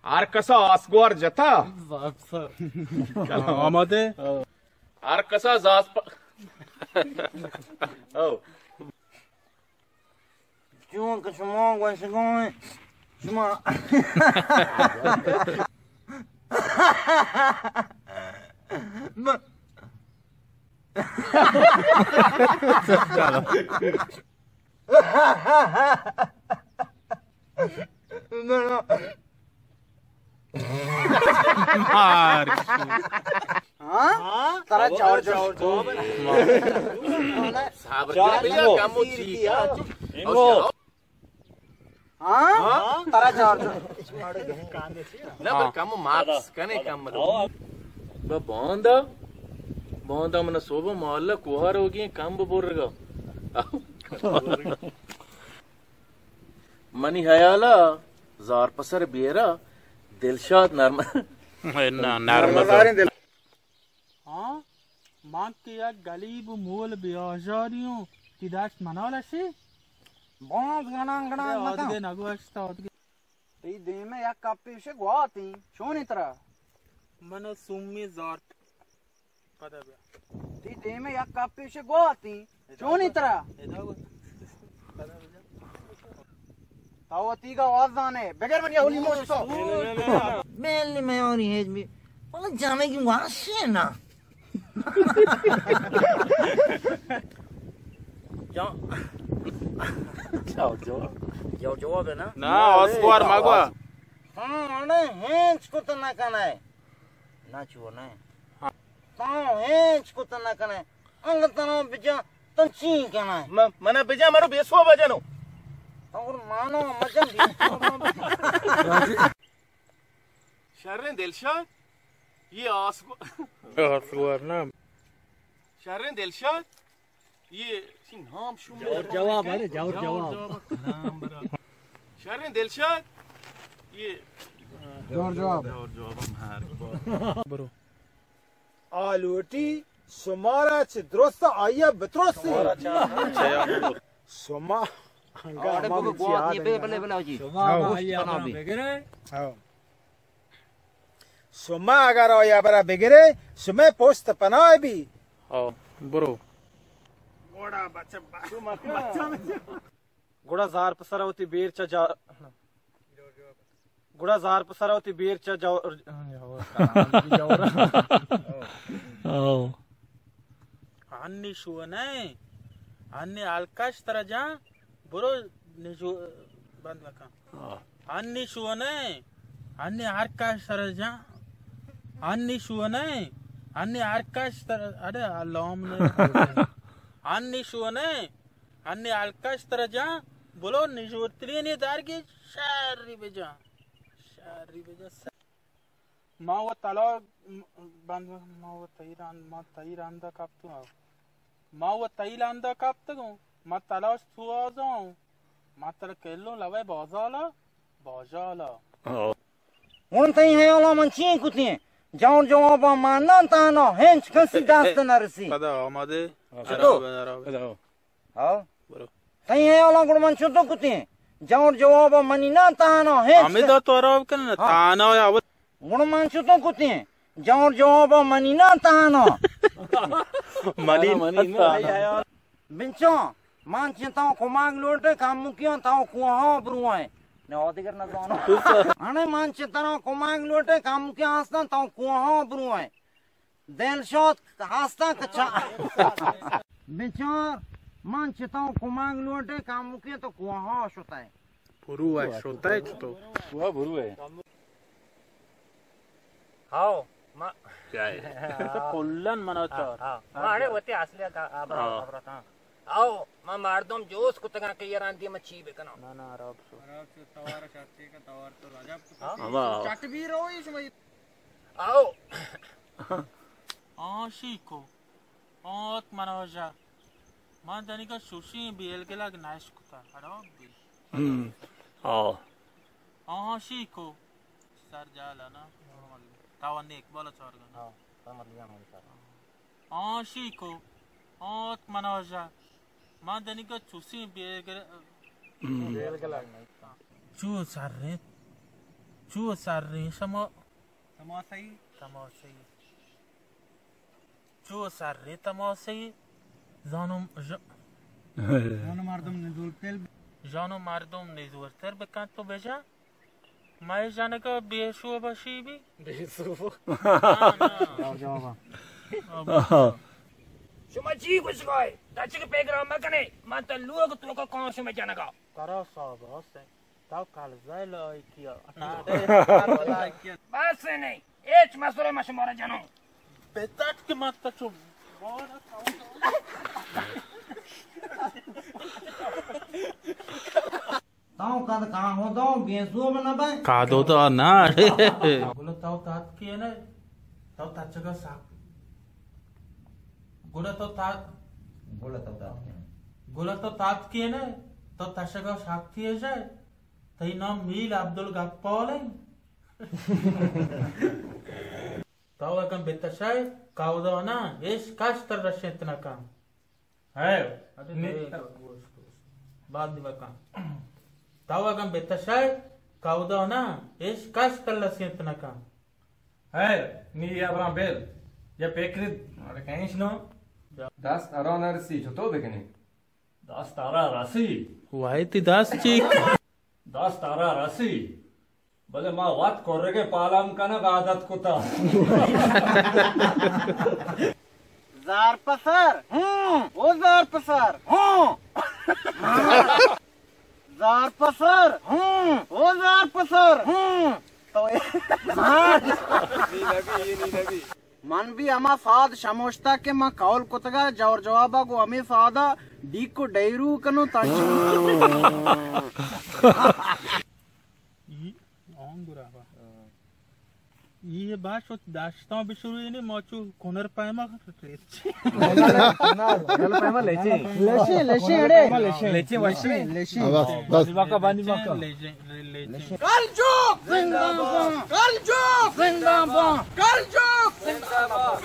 ہر کسا آسگوار جتا۔ آمادے؟ ہر کسا زاز پ-، او۔ چون کہ شما گوشگوئیں، شما مار۔ ہاں؟ ترا چار جواب۔ صبر کر بھیا، کم و چی۔ ہاں؟ ترا چار جواب۔ نہ، پر کم و مارکس کنے کم دو۔ بہ باندا، باندا من صبح محلہ کوہار ہوگی کم برگا۔ منی حیالا زار پسر بیرا دلشاد نرم۔ نہ، نرم۔ ہاں، من کہ یک گلیب و مول بیاجاری ہوں، تی دشت منال اشی؟ باز گنان گنان مکن۔ آدگے نگوشت، آدگے۔ تی دیمے یک کپی شے گواتیں، چونی ترا؟ من سومی زار پدا بیا۔ تی دیمے یک کپی شے گواتیں، چونی ترا؟ ادا گو۔ تو وتیگا آواز زانے، بگر من یہ ہولی موشتو۔ بیل میں اور یہ بھی، واللہ جانے کی واسطے نا۔ جا-، جاو، جاو۔ جاو، جواب ہے نا؟ نا، آسکوار مگوا۔ ہاں، انے ہینچ کت نہ کنے۔ نہ چو نہ۔ ہاں۔ تو ہینچ کت نہ کنے۔ انگت تنا بجا، تو چی کنے؟ م-، منا بجا، مرو بیسو بجنو۔ تو مانو مجن بیسو۔ شریں دلشاد، یہ آسگو-، آسگوار نہ۔ شریں دلشاد، یہ چی نام شما؟ جواب ہے، جواب، جواب۔ شریں دلشاد، یہ جواب، جواب۔ جواب ہم ہر۔ برو۔ آ لوٹی شمارا چہ درست آئی ء بترستی۔ شما انگا ہما بلے، بلے، بلے، جی۔ شما ہما آئی ء بگرے۔ ہاں۔ شما اگر آئی ء برا بگرے، شما پشت پناہ بی۔ ہاں، برو۔ گڑا زار پسر وتی بیر چہ جا-، گڑا زار پسر وتی بیر چہ جو-، او۔ ہنی شو نہ، ہنی الکش ترا جان، برو نجو بند مکن۔ ہاں۔ ہنی شو نہ، ہنی الکش ترا جان، ہنی شو نہ، ہنی الکش ترا، ارے لام نہ۔ ہنی شو نہ، ہنی الکش ترا جان، بلو نجورترینی درگی شری بجان۔ شری بجان۔ ما و طلا بند، ما و تئی رند، ما تئی رندا کپتوں۔ ما و تئی رندا کپتگوں۔ ما تلاش تو آزاں۔ ما ترا کلوں لوے بازالا، باجالا۔ ہن تئی حیالا من چی کتیں؟ جوان جوابا من نہ تانا، ہنچ کسی دست نہ رسی۔ پدا آمادے۔ چطور؟ ہاں؟ برو۔ تئی حیالا گڑ من چطور کتیں؟ جوان جوابا منی نہ تانا، ہنچ ہمیں ک-، دا تو آرام کن نا، ہاں۔ تانا یا اول۔ گڑ من چطور کتیں؟ جوان جوابا منی نہ تانا۔ منی نہ تانا۔ بنچاں، من چہ تاں کمک لوٹیں، کمکیاں تاں کوہاں بروئیں۔ نہ، آ دگر نہ زاناں۔ انے من چہ تاں کمک لوٹیں، کمکیاں ہستاں تاں کوہاں بروئیں۔ دلشاد ہستاں کہ چا-، بچار، من چہ تاں کمک لوٹیں، کمکیاں تو کوہاں شتئے۔ برو ئے، شتئے چتو؟ کوہاں برو ئے۔ ہاؤ، ما کلن منا چار۔ ہاں، ہاں۔ ما اڑے وتی اصلی کا-، آبر-، ہاں۔ آبرت، ہاں۔ آؤ، ما مردم جوس کتگاں کہ یہ رندی ما چی بکناں؟ نہ، نہ، عرب شو۔ عرب شو، توار شرطی کا توار تو عجب کتو۔ ہاں؟ ہاں۔ چٹ بھی روئی شما۔ آؤ۔ آشی کو۔ آت منوجہ۔ من دنیگا شوشی بیلگلگ نشکتا۔ خراب بی۔ ہم۔ آ۔ آشی کو۔ سر جالا نا۔ تاوانی اقبال چارگا نا۔ ہاں، سلامت لیا ہماری سر۔ آشی کو آت منوجہ۔ من دنیگا چوسی بیگر-، ہم۔ چو سر ریت، چو سریں شما؟ تماسئی۔ تماسئی۔ چو سریں تماسئی؟ زانو ژ-، زانو مردم نزورتر۔ زانو مردم نزورتر بکن تو بجا۔ مئے جنگ ءَ بے سوب اشی بی؟ بے سوب۔ نا، نا۔ جواب، جواب۔ شما چی گوشگائے؟ تچک پیگرام مکنے، من تو لوگ توکا کاں شما جنگا۔ کرا صاحب حسین، تو کلزہ لائقی ءَ۔ بس نہیں، ہچ مسئلہ ما شما را جنوں۔ بتٹ کہ من تو چو تاں کد کاہداں بے سوب نہ بئے۔ کاہدو تو نہ۔ گڑا تو تاتکی ئے نہ، تو تچگا ساک۔ گڑا تو تا-، گڑا تو تاتکی ئے نہ۔ گڑا تو تاتکی ئے نہ، تو تچگا ساکتی ئے جائے۔ تئی نام میل عبدالگپال ایں۔ تو اگاں بتشئے، کاہدو نہ، ایش کش تر رشینت نہ کن۔ ہے۔ اچھا، نی-، تو گوش، گوش۔ بعد دیما کن۔ تو اگاں بتشئے، کاہدو نہ، ایش کش تر رشینت نہ کن۔ ہے، نی یا براں بیل۔ یا پیکری، اڑے کہیں شنو؟ دست ارا نہ رسی، چطور بکنی؟ دست ارا رسی۔ وائی تی دست چی؟ دست ارا رسی۔ بلے ما وت کرگے پالم کنگ عادت کتا۔ زار پسر، ہوں، او زار پسر، ہوں۔ زار پسر، ہوں، او زار پسر، ہوں۔ تو من بھی ہما ساد شموشتا کہ من قول کتگا، جور جوابا گو ہمیں سادا ڈیک و ڈیرو کنو تا۔ ای آنگو راوا۔ ای باش وت داشتاں بشروی نے، ما چو کنر پیما ریچی۔ کنر پیما لیچی۔ لیچی، لیچی اڑے۔ لیچی وشی۔ لیچی۔ بس، بس۔ بانی باکا، بانی باکا۔ لیچی، لیچی۔ کل جوک زندہ باد۔ کل جوک زندہ باد۔ کل جوک زندہ باد۔